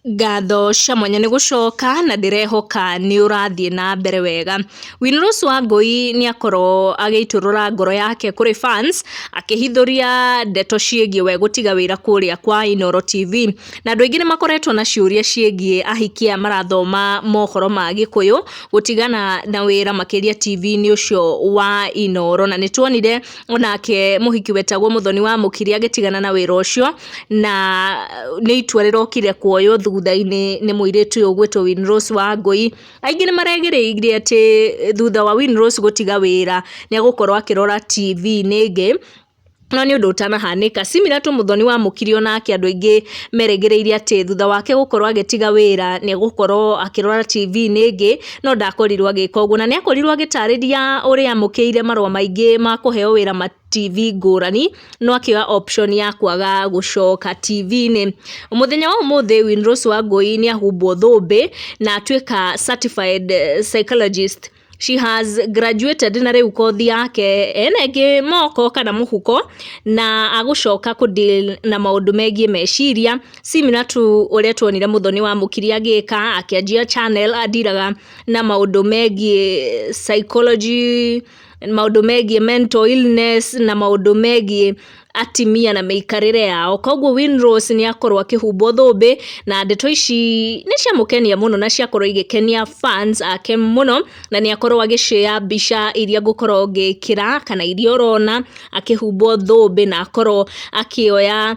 Ngatho cia mwanya nĩ gũcoka na ndĩrehoka nĩ ũrathiĩ na mbere wega. Winrose Wangũi nĩ akorwo agĩitũrũra ngoro yake kũrĩ fans, akĩhithũria ndeto ciĩgiĩ we gũtiga wĩra kũrĩa kwa Inooro TV. Na andũ aingĩ nĩ makoretwo na ciũria ciĩgiĩ ahiki aya marathoma mohoro ma Gĩkũyũ gũtigana na wĩra makĩria TV-inĩ ũcio wa Inooro. Na nĩ tuonire onake mũhiki wetagwo Mũthoni wa Mũkiri agĩtigana na wĩra ũcio, na nĩ itua rĩrokire kuoywo thutha-inĩ nĩ mũirĩtu ũyũ ũgwĩtwo Winrose Wangũi. Aingĩ nĩ maregĩrĩire atĩ thutha wa Winrose gũtiga wĩra nĩ egũkorwo akĩrora TV-inĩ ĩngĩ, no nĩ ũndũ ũtanahanĩka. Similar to Mũthoni wa Mũkiri, onake andũ aingĩ merĩgĩrĩire atĩ thutha wake gũkorwo agĩtiga wĩra nĩ egũkorwo akĩrora TV-inĩ ĩngĩ, no ndakorirwo agĩka ũguo, na nĩ akorirwo agĩtarĩria ũrĩa amũkĩire marũa maingĩ ma kũheo wĩra ma TV ngũrani, no akĩoya option ya kwaga gũcoka TV-inĩ. Mũthenya wa ũmũthĩ Winrose Wangũi nĩ ahumbwo thũmbĩ na atuĩka certified psychologist. She has graduated na rĩu kothi yake ena ĩngĩ moko kana mũhuko, na agũcoka kũ deal na maũndũ megiĩ meciria, similar to ũrĩa tuonire Mũthoni wa Mũkiri agĩka, akĩanjia channel adiraga na maũndũ megiĩ psychology, maũndũ megiĩ mental illness na maũndũ megiĩ atimia na mĩikarĩre yao. Koguo Winrose nĩ akorwo akĩhumbwo thũmbĩ, na ndeto ici nĩ ciamũkenia mũno na ciakorwo igĩkenia fans ake mũno, na nĩ akorwo agĩshare mbica iria ngũkorwo ngĩkĩra kana iria ũrona akĩhumbwo thũmbĩ na akorwo akĩoya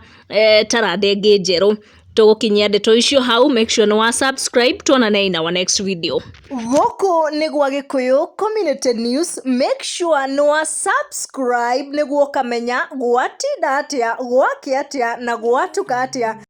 taranda ĩngĩ njerũ. Tũgũkinyia ndeto icio hau. Make sure nĩ wa subscribe. Tuonane in our next video. Gũkũ nĩ gwa Gĩkũyũ Community News. Make sure nĩ wa subscribe nĩguo ũkamenya gwatinda atĩa, gwakĩa atĩa na gwatuka atĩa.